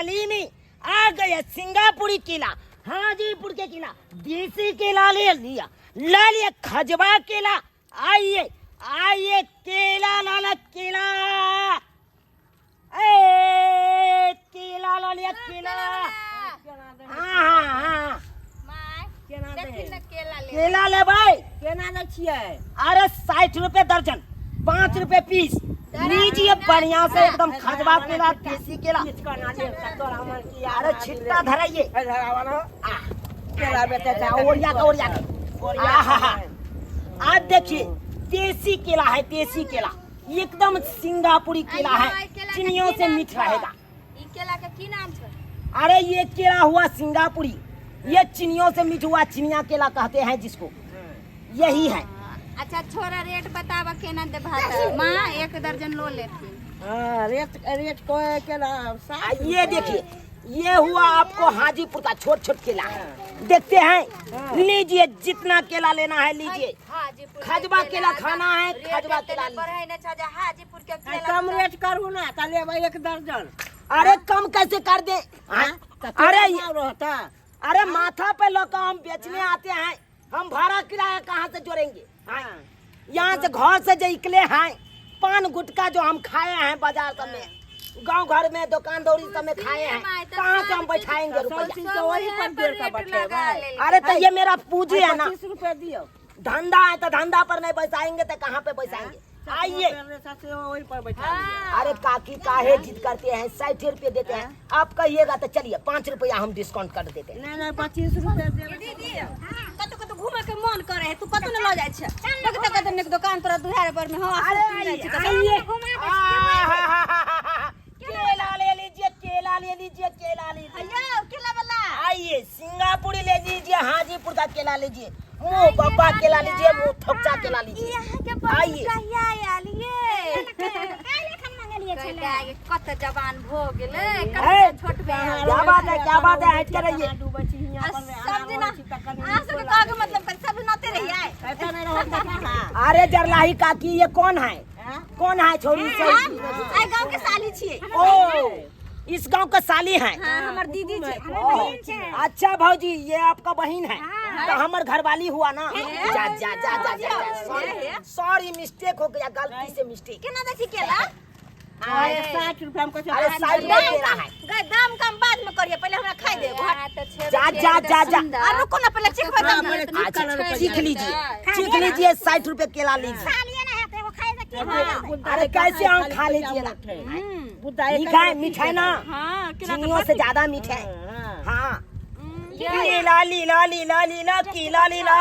गली में आ गया सिंगापुरी केला, हाजीपुर के केला, देसी केला ले लिया, ला लिया खजवा केला। आइए आइए केला लाला केला, ए केला ला लिया केला। हाँ हाँ हाँ my, केना दै देखी ने केला ले। केला लेबै? केना दै छियै? अरे 60 रुपए दर्जन, 5 रुपए पीस लीजिए। बढ़िया से एकदम खजवा केला, देसी केला। अरे छिट्टा धराइए। केला बेचै छै। ओरिया के, ओरिया के। आहा, आज देखिए देसी केला है, देसी केला एकदम सिंगापुरी केला है, आइयो, ई केला के चिनियों की से नाम मीठ छौ? रहेगा। ई केला के की नाम छै? अरे ये केला हुआ सिंगापुरी, ये चिनियों से मीठ हुआ, चिनिया केला कहते हैं जिसको, यही है। अच्छा छोरा, रेट बतावा केना देबा त माँ एक दर्जन लो लेथिन। हाँ, रेट रेट कोई केला 60। ये देखिए, ये हुआ आपको हाजीपुर का छोट छोट केला है, देखते हैं, लीजिए जितना केला लेना है लीजिए। हाजीपुर के। खजवा केला खाना है, रेट खजवा एतना केला लीजिए। बढ़ै ने छै जे हाजीपुर के आ, केला। कम रेट करू ना तऽ लेबै एक दर्जन। अरे कम कैसे कर दे? हाँ? तऽ तोरा अरे भाव रहता। अरे माथा पे लोग हम बेचने आते हैं, हम भाड़ा किराया कहाँ से जोड़ेंगे? हाँ? यहाँ से घर से जो निकले हैं, पान गुटखा जो हम खाए हैं बाजार सब में, गांव घर में, दुकान दौरी सब में खाए हैं, कहाँ से हम बैठाएंगे सब रुपया? चीज तो वही पर जोड़ के बैठेबै। अरे तो ये मेरा पूंजी है ना। 25 रुपए दियौ। धंधा है तो धंधा पर नहीं बैसाएंगे तो कहाँ पे बैसाएंगे? आइए। वही पर बैठा लिअ। अरे काकी, काहे जिद करते हैं? 60 रुपये देते हैं, आप कहिएगा तो चलिए 5 रुपया हम डिस्काउंट कर देते हैं। नहीं नहीं, 25 रुपए देबै। दीदी, कतौ कतौ घूमे के मन करे है, तू कतौ न लऽ जाइ छै। कतौ कतौ नीक दुकान तोरा दुहार पर में हवा। अरे आइए आइए, आहाहाहा, केला ले लीजिए, केला ले लीजिए, केला लीजिए। अयो केला वाला। आइए, सिंगापुरी ले लीजिए, हाजीपुर का केला लीजिए, मुंह बब्बा केला लीजिए, मुंह थोपचा केला लीजिए। यहाँ के आइए। कहिया आयल ये? कत जवान भो गेलै। ए, कत छोट भेल। क्या बात है, क्या बात है, हट के रहिए। डूबै छी हियाँ पर। सब्जी ना अहाँ सबके कहके मतलब करी सब्जी नते रहियै। ऐसा नहीं रहो कहाँ। अरे जरलाही काकी, ये कौन है? हाँ? कौन है छोरी से? आइ गांव के साली छियै। ओ, इस गांव का साली है? हाँ, हमर दीदी छै। ओ, अच्छा भाजी, ये आपका बहन है तो हमर घरवाली हुआ ना। जा जा जा जा जा, सॉरी सॉरी, मिस्टेक हो गया, गलती से मिस्टेक। केना दै छी केला? 60 रुपया हम कहै अरे छियै। 60 रुपया केला है। गै, दाम कम बाद में करिए, पहिले हमरा खाइ दे। यहाँ तऽ छेबे जा, केलै जा, तऽ जा, जा। सुन्दर। आ रुको ना, पहिले चखबै तब ने। अच्छा चीख लीजिए, चीख लीजिए, 60 रुपए केला लीजिए। अरे कैसे हम खा लीजिए ना? मीठा है, मीठा है ना। हाँ, केला। चीनियों से ज्यादा मीठा है। हाँ, केला लीला लीला लीला केला लीला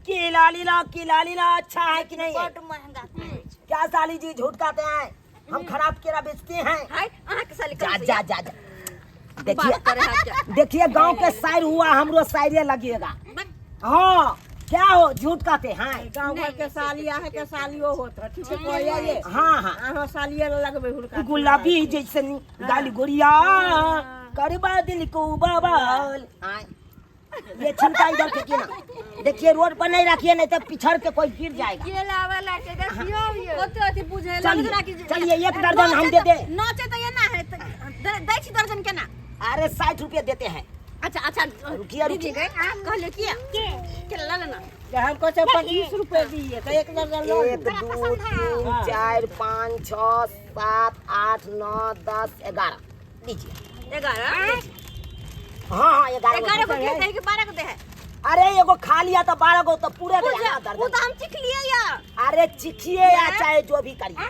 केला लीला केला लीला, अच्छा है कि नहीं है? बड्ड महंगा खाइ छै। क्या साली जी, झूठ कहते हैं? हम खराब केला बेचते हैं? हाय, अहाँ के साली। जा जा जा जा, देखिए। बात करे है क्या? देखिए, गांव के शायर हुआ, हमरो शायरे लगेगा। हाँ, क्या हो, झूठ कहते हैं? गाँव घर के साली, अहाँ के सालियो होत है, ठीक है कहैया ये। हाँ हाँ। अहाँ सालिये लगबै हुनका। गुलाबी जैसन गाली गोरिया करबा दिल को बवाल। आय। ये छिलका इधर फेंकिए ना, देखिए रोड पर नहीं रखिए, नहीं तो पिछड़ के कोई गिर जाएगा। केला वाला के देखियौ ये। ओते अथी बुझे चलिए चलिए, एक दर्जन हम दे दे। नचे तऽ एना है तऽ दै छी दर्जन केना? अरे 60 रुपये देते हैं। अच्छा अच्छा। रुकिए, दीदी। रुकिए। गए, कहलियो किया केला ला लेना। हम कहै छियै 25 रुपए दिए तऽ एक दर्जन लऽ 1 2 3 4 5 6 7 8 9 10 11, लीजिए। 11? हाँ हाँ, 11। 11 को के दे कि 12 को दे है? अरे एगो खा लिया तो 12 गो तो पूरे गया ना वो दर्जन। तो हम चख लिए या। अरे चिखिए या चाहे जो भी करिए,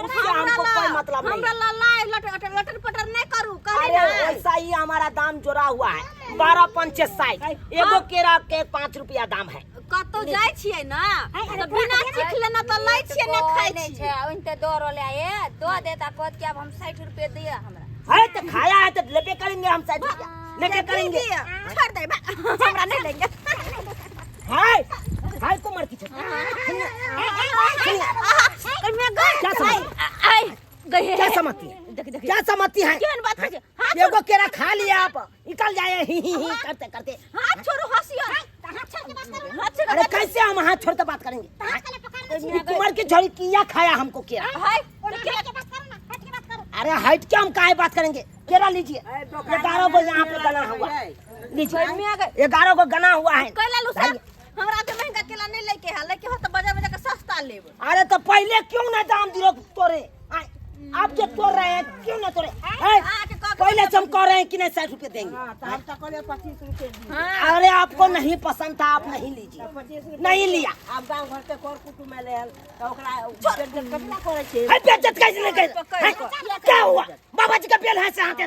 उससे हमको कोई मतलब नहीं। हमरा ला लाय लट लटर पटर नहीं करू कहे। अरे ना वैसा ही हमारा दाम जोड़ा हुआ है, 12 पंचे 60, एगो केरा के 5 रुपया दाम है। कतौ जाइ छियै ना तऽ बिना चख लेना तऽ लै छियै ना खाइ नहि छियै। छै, ओहिनते दऽ रहलै ए दऽ देत आ कहत कि आब हम 60 रुपए दिअ हमरा। है तो खाया है तो लेबे करेंगे हम, 60 रुपया लेके करेंगे। छोड़ दे बा, हमरा नहीं लेंगे। हाय हाय, कुमार की छत। क्या समझ आई गए। क्या समझती है? देख देख। क्या समझती है? केहन बात करै छै? हाथ एगो केरा खा लिया आप, निकल जाए ही ही ही करते करते। हाथ छोड़ू, हंसियो, हाथ छोड़ू। अरे कैसे हम हाथ छोड़ के बात करेंगे? ये कुमार की झोली किया खाया हमको केरा। हाय। अरे हट के हम काहे बात करेंगे? केरा लीजिए, 11 गो यहाँ पे गना हुआ है, लीजिए 11 गो गना हुआ है। कैला लू साहब, हमरा के महंगा केला नहीं लेके है, लेके हो तो बाजार में जाके सस्ता लेब। अरे तो पहले क्यों ना दाम दिलो तोरे? आप जो तोड़ रहे हैं क्यों ना तोड़े? पहले से हम कह रहे हैं कि नहीं 60 रुपए देंगे। हाँ, तो हम तो कहलिए 25 रुपए दिए। अरे आपको नहीं पसंद था, आप नहीं लीजिए, 25 रुपए नहीं लिया। आप गांव घर के कर कुटुम्ब में ले आयल, तो ओकरा बेइज्जत कतना करै छै? है बेइज्जत कैसे नहीं करे? हैं? क्या हुआ? बाबा जी का बेल है से हाथ है।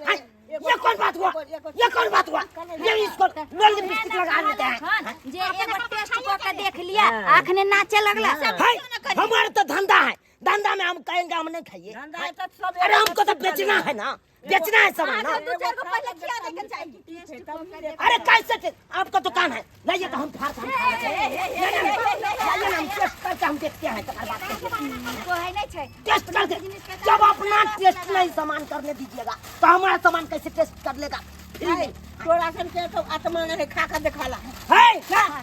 हैं? ये कौन बात हुआ? ये कौन बात हुआ? ये इसको लोल लिपस्टिक लगा लेते हैं। हाँ, जे एगो टेस्ट कऽ के देख लिया, आँख ने नाचे लगला। है हमारा तो धंधा है, धंधा में हम कहेंगे हम नहीं खाइए। धंधा है तो सब अरे हमको तो बेचना है ना, बेचना है सामान ना। दू चार गो पहले खिया दे के चाहिए। अरे कैसे आपका दुकान है, लाइए तो हम फाड़ हम खा लेते हैं। नहीं, नहीं, नहीं, लाइए ना, हम टेस्ट करके हम देखते हैं, तकर बाद कहै नहि छै टेस्ट करके। जब अपना टेस्ट नहीं सामान करने दीजिएगा तो हमारा सामान कैसे टेस्ट कर लेगा? फ्री में। तोरा सन के तो आत्मा नहीं खा के देखला। है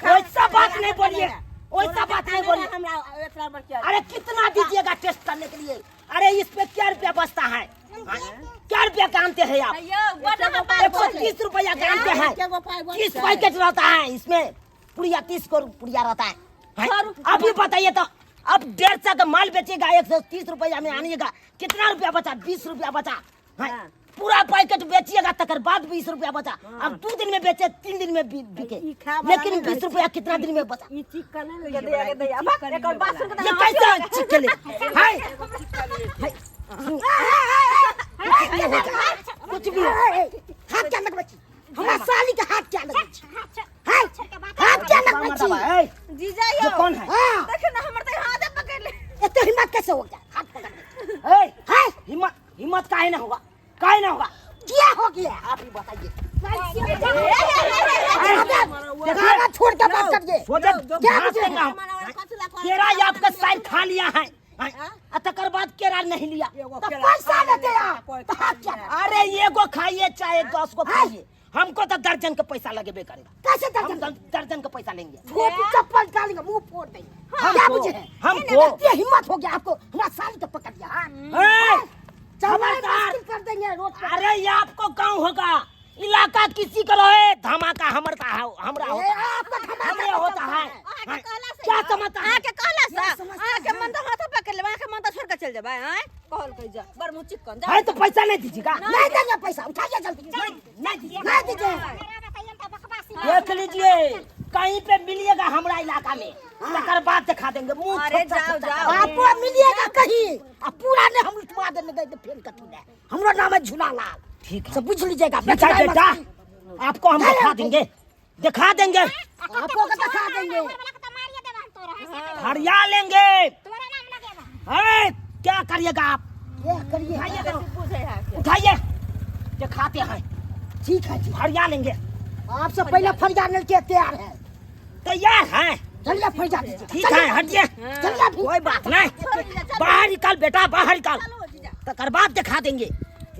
वैसा बात नहीं बोलिए, वैसा बात नहीं बोलिए। हमरा एकरा बच्चा। अरे कितना दीजिएगा टेस्ट करने के लिए? अरे इस पे क्या रुपया बचता है? क्या रुपया कानते हैं आप? यो बड़ हम बात 130 रुपया कानते हैं। 30 पैकेट रहता है इसमें, पुड़िया 30 को पुड़िया रहता है। अभी बताइए तो, अब 150 का माल बेचेगा, 130 रुपया में आनिएगा, कितना रुपया बचा? 20 रुपया बचा। पूरा पैकेट बेचिएगा तकर बाद 20 रुपया बचा। अब 2 दिन में बेचे, 3 दिन में बिके, लेकिन 20 रुपया कितना दिन में बचा? ई चिकन के दे के दे अब एकर बात सुन के ये कैसे चिकन हाय कुछ भी हाथ क्या लगबै छी हमरा साली के? हाथ क्या लगबै छी? हाय, हाथ क्या लगबै छी? जीजा ये यो कौन है? हाँ, देख ना, हमर त हाथ पकड़ ले। एते हिम्मत कैसे हो गया हाथ पकड़ने? ए, हाय, हिम्मत, हिम्मत काहे ना होगा, काहे ना होगा? क्या हो गया आप ही बताइए। खाना छोड़ के बात करिए। सोचा क्या घास बुझे? देंगे हम। केरा ये आपका साइड खा लिया है, आ तकर बाद केरा नहीं लिया तो पैसा लेते आप तो हाथ क्या? अरे एगो खाइए चाहे 10 को खाइए, हमको तो दर्जन का पैसा लगेबे करेगा। कैसे हम दर्जन? दर्जन का पैसा लेंगे। छोटी चप्पल डालेंगे मुंह फोड़ देंगे। क्या हमको बुझे? हमको इतनी हिम्मत हो गया आपको, हमारा साली तो पकड़ लिया। हाँ? ए, चलना खबरदार। मुश्किल कर देंगे रोड पर। अरे ये आपको गांव होगा, इलाका किसी का रहे, धमाका हमर का है, हमरा ए, होता है, आपका धमाका हमरे होता है। अहाँ के कहला से क्या समझता है? अहाँ के कहला से अहाँ के मन त हाथ पकड़ लेबै, अहाँ के मन त छोड़ के चल जेबै। आँय कहल कहि जा बड़ मुँह चिक्कन जा। है तो पैसा नहीं दीजिएगा? नहीं देंगे पैसा, उठाइए जल्दी। नहीं दीजिएगा। नहीं दीजिए। देख लीजिए कहीं पे मिलिएगा हमरा इलाका में, तकर बाद दिखा देंगे मुंह। अरे छोटा जाओ, छोटा। जाओ। आपको मिलिएगा कहीं आ पूरा ने हम लुटवा देने गए तो फिर कथी ने हमरा नाम है झूला लाल। ठीक है सब बुझ लीजिएगा। बेटा, बेटा आपको हम दिखा देंगे, दिखा देंगे आपको का दिखा देंगे। हरिया लेंगे। अरे क्या करिएगा आप? ये करिए, उठाइए तो, बुझे है उठाइए, दिखाते हैं। ठीक है जी, हरिया लेंगे। आपसे पहले फरियाद के तैयार है, तैयार हैं, चलिए फरियाद दीजिए। ठीक है, हटिए, चलिए अभी। कोई बात नहीं, बाहर निकाल बेटा, बाहर निकाल, तकर बाद दिखा देंगे।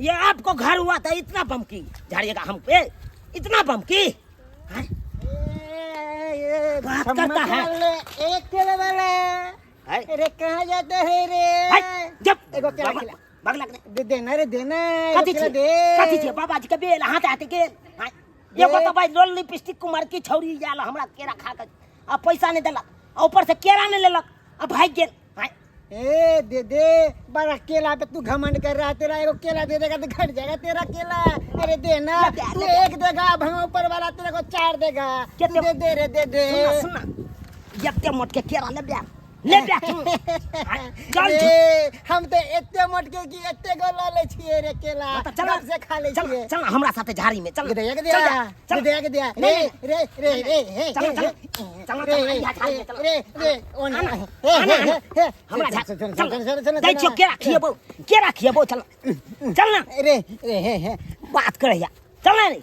ये आपको घर हुआ था इतना बमकी झाड़िएगा हम पे, इतना बमकी हैं? बात करता है। एक केला वाला है? अरे कहाँ जाता है रे? है? जब एगो केला खिला। बगला के दे देना रे, देना एगो कथी केला छी दे। कथी छी बाबा जी के बेल हाथ हाथ गेल। हैं? एगो तो भाई लोल लिपस्टिक कुमार की छौरी आयल हमरा केरा खा के आ पैसा नहीं देलक, आ ऊपर से केरा नहीं लेलक आ भागि गेल। हैं? ए दे दे, बड़ा केला पे तू घमंड कर रहा है, तेरा एगो केला दे देगा तो घट जाएगा तेरा केला। अरे देना, ले, तू ले। एक देगा, अब हम ऊपर वाला तेरे को 4 देगा। कितने- तू दे दे रे, दे दे। सुनना सुनना, एते मोट के केरा ले बे, ले बे तू। हैं? चल ए, हम तो एते मोट के की एते गो ल ले छिए रे केला, हाँ, तो चल गप से खा ले चल छिए। चल हमरा साथे झाड़ी में चल। के दे, के दे, चल जा, चल। के दे, के दे। रे नहीं, रे रे रे हे चल, हे, चल, हे, चल, रे चल, रे यहाँ झाड़ी में चल। रे रे ओ ना आना, हे आना, हे आना। हे हमरा झा- चल चल चल चल चल चल दै छियौ केरा खिएबौ, केरा खिएबौ, चल चल ना। रे रे हे हे बात करैया, चल ना रे।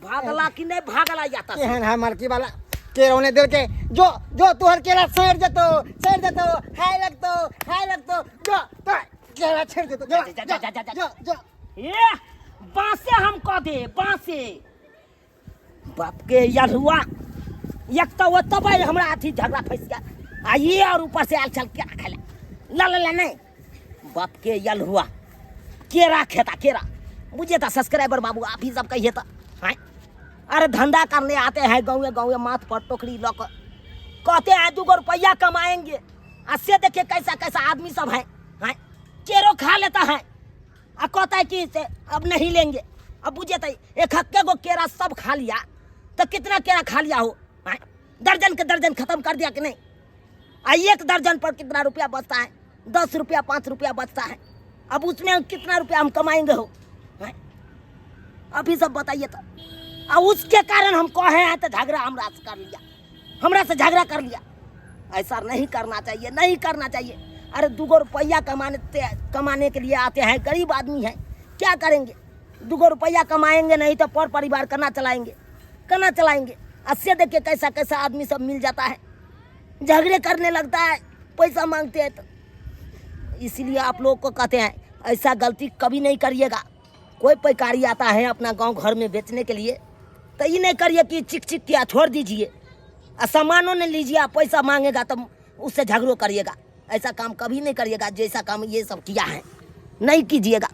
भागला कि नहीं भागला जाता? केहन है मरकी वाला केरौने दिल के, जो जो तुहर केला सड़ जतो, सड़ जतो, हाय लगतो, हाय लगतो, जो तो केला छेड़ जतो, जो जा, जा, जा, जा, जा। जो जो ए बांसे हम कह दे बांसे बाप के यलुआ। एक तो वो तब हमरा अथी झगड़ा फंस गया आ ये और ऊपर से आयल चल के खाला ला ला ला नहीं बाप के यलुआ। केरा खेता केरा। बुझिए था सब्सक्राइबर बाबू, आप ही सब कहिए तो। हैं अरे धंधा करने आते हैं गाँव गाँव, माथ पर टोकरी लऽ कऽ कहते हैं 2 रुपया कमाएंगे, आ से देखिए कैसा कैसा आदमी सब है। हैं केरो खा लेता है आ कहता है कि से अब नहीं लेंगे। अब बुझिए तो एक हक्के गो केरा सब खा लिया तो कितना केरा खा लिया हो? हैं दर्जन के दर्जन खत्म कर दिया कि नहीं? आ एक दर्जन पर कितना रुपया बचता है? 10 रुपया 5 रुपया बचता है। अब उसमें कितना रुपया हम कमाएंगे हो? हैं अभी सब बताइए तो। आ उसके कारण हम कहे हैं तो झगड़ा हमरा से कर लिया, हमरा से झगड़ा कर लिया। ऐसा नहीं करना चाहिए, नहीं करना चाहिए। अरे 2 रुपया कमाने के लिए आते हैं, गरीब आदमी है, क्या करेंगे? 2 रुपया कमाएंगे नहीं तो पर परिवार करना चलाएंगे, करना चलाएंगे। अस्से देखिए कैसा कैसा आदमी सब मिल जाता है, झगड़े करने लगता है, पैसा मांगते हैं तो। इसीलिए आप लोग को कहते हैं ऐसा गलती कभी नहीं करिएगा। कोई पैकारी आता है अपना गांव घर में बेचने के लिए तो ये नहीं करिए कि चिक चिक किया छोड़ दीजिए, और सामानों ने लीजिए, आप पैसा मांगेगा तो उससे झगड़ो करिएगा। ऐसा काम कभी नहीं करिएगा, जैसा काम ये सब किया है नहीं कीजिएगा।